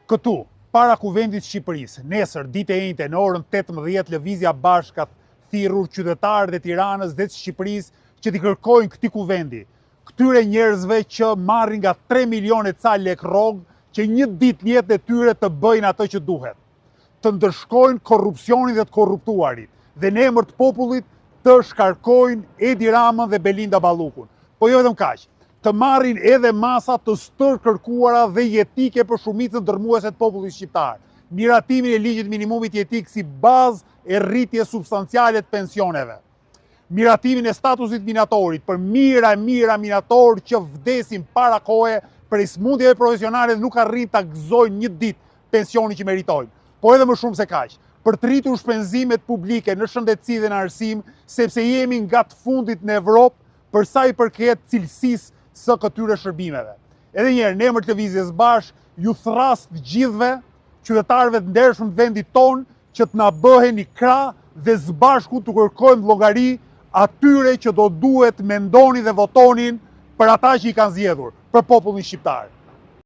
Këtu, para Kuvendit të Shqipërisë, nesër, ditë e enjte, në orën 18, Lëvizja Bashkë ka thirrur qytetarët e Tiranës dhe të Shqipërisë që t'i kërkojnë këtij kuvendi, këtyre njerëzve që marrin nga 3 milionë e ca lekë rrogë, që një ditë në jetën e tyre të bëjnë atë që duhet. Të ndëshkojnë korrupsionin dhe të korruptuarit dhe në emër të popullit të shkarkojnë Edi Ramën dhe Belinda Ballukun. Po jo vetëm kaq, të marrin edhe masa të stërkërkuara dhe jetike për shumicën dërrmuese të popullit shqiptar. Miratimin e ligjit minimumit jetik si bazë e rritjes substanciale të pensioneve. Miratimin e statusit minatorit për mijëra e mijëra minatorë që vdesin para kohe prej sëmundjeve profesionale dhe nuk arrijnë ta gëzojnë një ditë pensionin që meritojnë. Po edhe më shumë se kaq, për të rritur shpenzimet publike në shëndetësi dhe në arsim, sepse jemi nga të fundit në Evropë për sa i përket cilësisë së këtyre shërbimeve. Edhe një herë, në emër të Lëvizjes Bashkë, ju thërras të gjithëve qytetarëve të ndershëm të vendit tonë që të na bëheni krah dhe së bashku t'u kërkojmë llogari atyre që do duhet mendonin dhe votonin për ata që i kanë zgjedhur, për popullin shqiptar.